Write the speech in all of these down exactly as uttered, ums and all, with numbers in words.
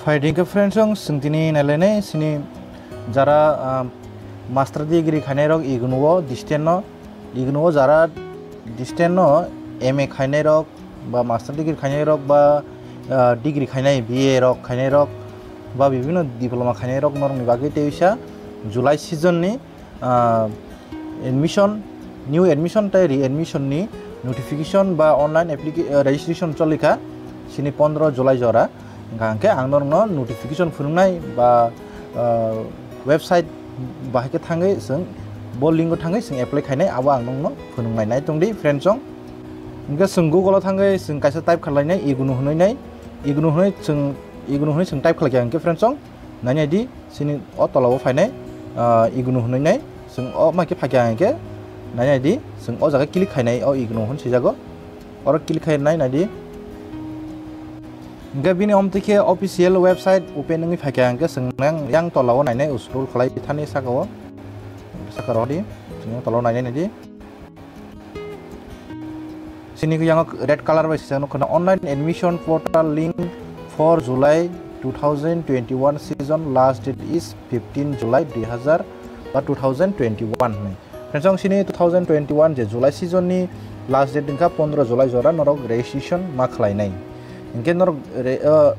Phaidi khe friends, chwng tini nailainai sini jara, ah, master degree khainai rok ignuo distance no, ignuo jara distance no M A khainai rok ba master degree khainai rok ba, ah, degree khainai B A rok khainai rok ba bibhinno diploma khainai rok norokni bagwi teisa July season ni, ah, admission, new admission tei re-admission ni notification ba online applica-, ah, registration cholikha sini pondro July jora. Hwnkha hwnkhe ang norokno notification phunuknai ba, ah, website bahai khe thangwi chwng bo link o thangwi chwng apply khainai, abo ang nokno phunuknai. Nai tongdi friends chong. Hwnkhe chwng Google o thangwi chwng kaisa type khlainai, ignu hwnwi nai, ignu hwnwi chwng, ignu hwnwi chwng type khlaikha hwnkhe friends chong. Nai nai di, sini o tola o phainai, ah, ignu hwnwi nai, chwng o ma khe phaikha hwnkhe, nai nai di, chwng o jaga click khainai, o ignu hwn swijago, oro click khai nai nai di. Hwnkhe bini omtwi khe official website open wngwi phaikha hwnkhe, chwng nang yang tola o nai nai, scroll khlai thani saka o, saka rw di, chwng tola o nai nai nai di. Sini yango red color bai swijak nukha na, "Online admission portal link for July two thousand twenty-one season, last date is fifteen July dui hazar ba two thousand twenty-one" hinwi. Friends, ang sini two thousand twenty-one je July season ni last date wngkha pondro July jora norok registration ma khlainai. Hinkhe norok re-, uh,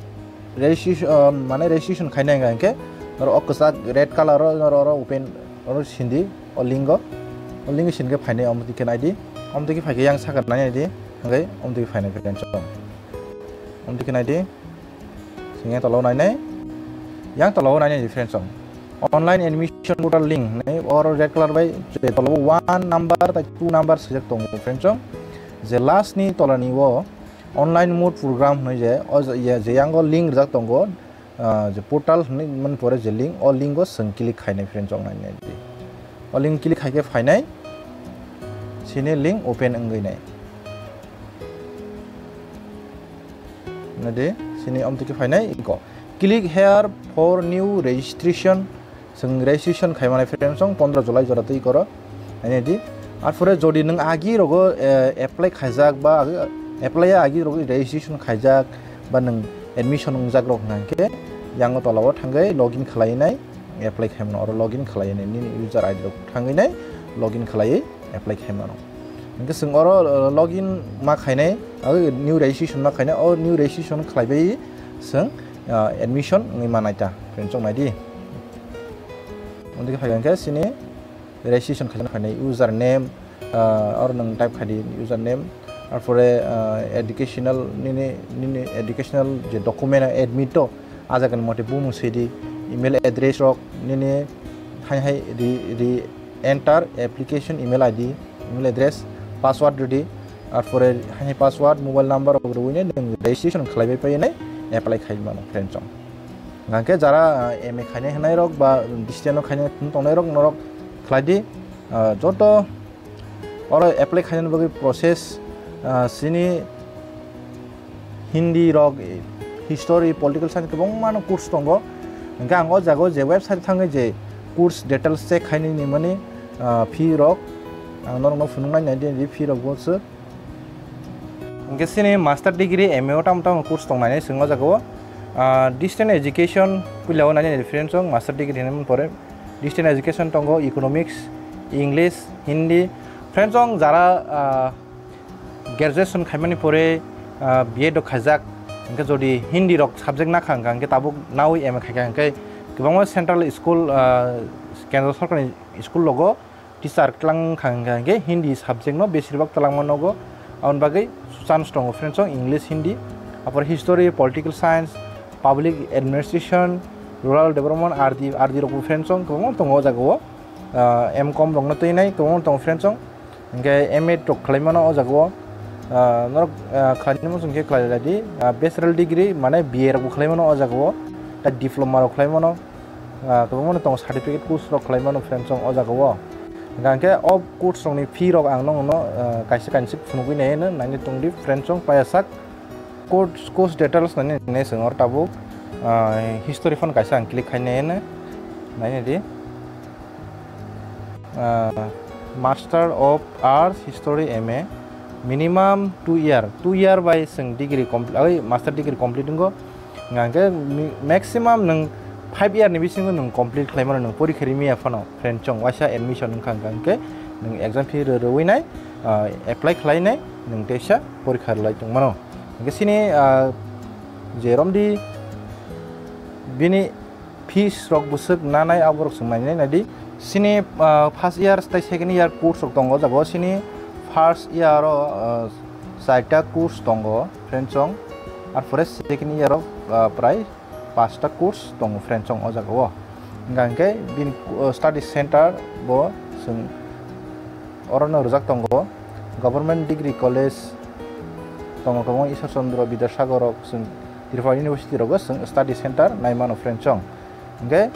registration, uh, mane registration khainai wngkha hinkhe norok o kwchak red color o norok oro open oro sindi. O link o, o link o sini khe phainai, omo twi khe nai di, omo twi khe phai khe yang saka nai nai di, hwnkhe omo twi khe phainai friends chong, omo twi khe nai di, sini yang tola o nai nai, yang tola o nai nai di friends chong, "Online admission portal link" hinwi oro red color bai je tola o one number tei two number swijak tongo friends chong, je last ni tola ni o online mode program hinwi je o je, je yang o link rijak tongo, ah, je portal hinwi mani pore je link, o link o chwng click khainai friends chong nai nai di. O link click khaikhe phainai, sini link open wngwi nai. Nai di, sini omo twi khe phainai iko. "Click here for new registration." Chwng registration khai manai friends chong pondro July jora twi koro. Ani di. Arpore jodi nwng agi rogo, eh, apply khaijak ba agi, apply ya agi rogo registration khaijak ba nwng admission wngjak rok hwnkha hwnkhe yango tola o thangwi login khlai nai, apply khai mano. Oro login khlai nai, nini user I D rok thangwi nai login khlaiwi apply khai mano. Hwnkhe chwng oro, eh, login ma khainai, abo new registration ma khainai, o new registration khlaibai chwng, ah, admission wngwi manai ta, friends chong nai di. Omo twi khe phai khe sini registration khaina phainai user name, ah, oro nwng type khai di user name, arpore, ah, educational nini, nini educational je document admit to, ah jaga ni mote bumung swi di, email address rok nini hai hai ri, ri enter application email I D, email address, password rw di, arpore hai hai password, mobile number rok rwui nai nwng registration khlaibai pai nai apply khai mano friends chong. Hwnkhe jara, ah, M A khainai hwnai rok ba distance o khainai tongnai rok norok khlai di, ah, joto oro apply khainani bagwi process, ah, sini Hindi rok, history, political science kwbangma no course tongo. Hwnkhe ang o jaga o je website thangwi je course details check khainani mani, ah, fee rok ang norokno phunuknai nai di, fee rok bo swk. Hwnkhe chini master degree, M A o tamo tamo course tong nai chwng o jaga o, ah, distance education puila o nai nai friends chong master degree hinwi pore distance education tongo, economics, English, Hindi. Friends chong jara, ah, graduation khaimani pore, ah, B Ed rok khaijak, hwnkhe jodi Hindi rok subject nakha wngkha hwnkhe tabuk nawi M A khaikha hwnkhe kwbangma central school, ah, kendra sorkarni school rogo teacher twlang wngkha hwnkha hwnkhe Hindi subject no besir bak twlangma nogo, aboni bagwi chance tongo friends chong English, Hindi, apor history, political science, public administration, rural development, R D, R D rok bo friends chong kwbangma tongo o jaga o, ah, M Com rok no twi nai kwbangma tongo friends chong. Hwnkhe M Ed rok khlai mano o jaga o, ah, norok, ah, khlainai muchung khe khlai lai di, ah, bachelor degree mane B A rok bo khlai mano o jaga o, tei diploma rok khlai mano, ah, kwbangma no tongo certificate course rok khlai mano friends chong o jaga o. Hwnkhe o course rok ni fee rok ang nokno, ah, kaisa kainwi phunugwi nai hwno naini tongdi friends chong paiya sak course, course details nani nai chwng oro tabuk, ah, history phone kaisa ang click khai nai hwno naini di. Ah, Master of Arts History M A, minimum two year, two year bai chwng degree complete, oi, master degree complete wngkho. Hingkha hingke mi-, maximum nwng five year ni bisingo nwng complete khlaimano nwng porikha rimya phano, friend chong, waisa admission wngkha hingkha hingke nwng exam fee rw-, rwui nai, ah, apply khlai nai, nwng teisa porikha rwlai tongmano. Hingke sini, ah, je romdi bini fees rok bwswk nanai aborok chwng nainai naidi. Sini, ah, first year tei second year course rok tongo, o jaga o sini first year o, ah, chaita course tongo, friend chong. Ar pore second year o, ah, prai pasta course tongo, friend chong, o jaga o. Hingkha hingke bini, ah, study center bo chwng orono rwjak tongo. Government Degree College tongo, kwbangma Ishwar Chandra Vidyasagar rok chwng Tripura University rogo chwng study center naimano, friend chong. Hingke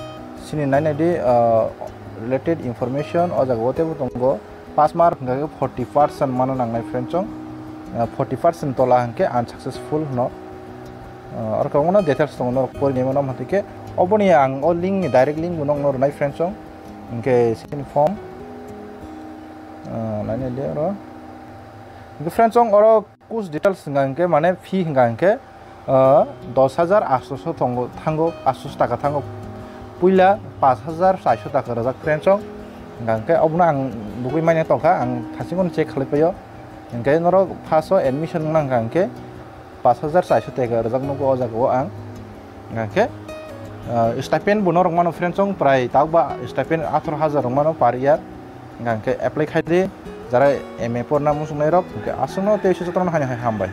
sini nainai di, ah, related information o jaga o teibo tongo. Pass mark hingkha khe forty percent mano nangnai, friend chong. Ah, forty percent tola hingke unsuccessful hwno. Ah, oro kwbangma details tongo, norok porinai mano, hingke oboni ang o link ni, direct link bo nokno rwnai, friend chong. Hingke sini form, ah, nainai di oro. Hingke friend chong, oro course details hingka hingke, mane fee hingka hingke, ah, dos hajar aatso tongo, thango, aatso taka thango. Puila paanch hajar chairso taka rwjak, friend chong. Hingka hingke obono ang bugui manya tongkha, ang thasingno check khlai paio. Hingke norok first o admission wngna hingka hingke paanch hajar chairso taka rwjak nugo o jaga o ang. Hingke, ah, stipend bo norok mano, friend chong, prai tabuk ba stipend atharo hajar rok mano per year. Hingke apply khai di, jara M A porna muchungnai rok, hingke aswkno tei sujatno hai hai hambai.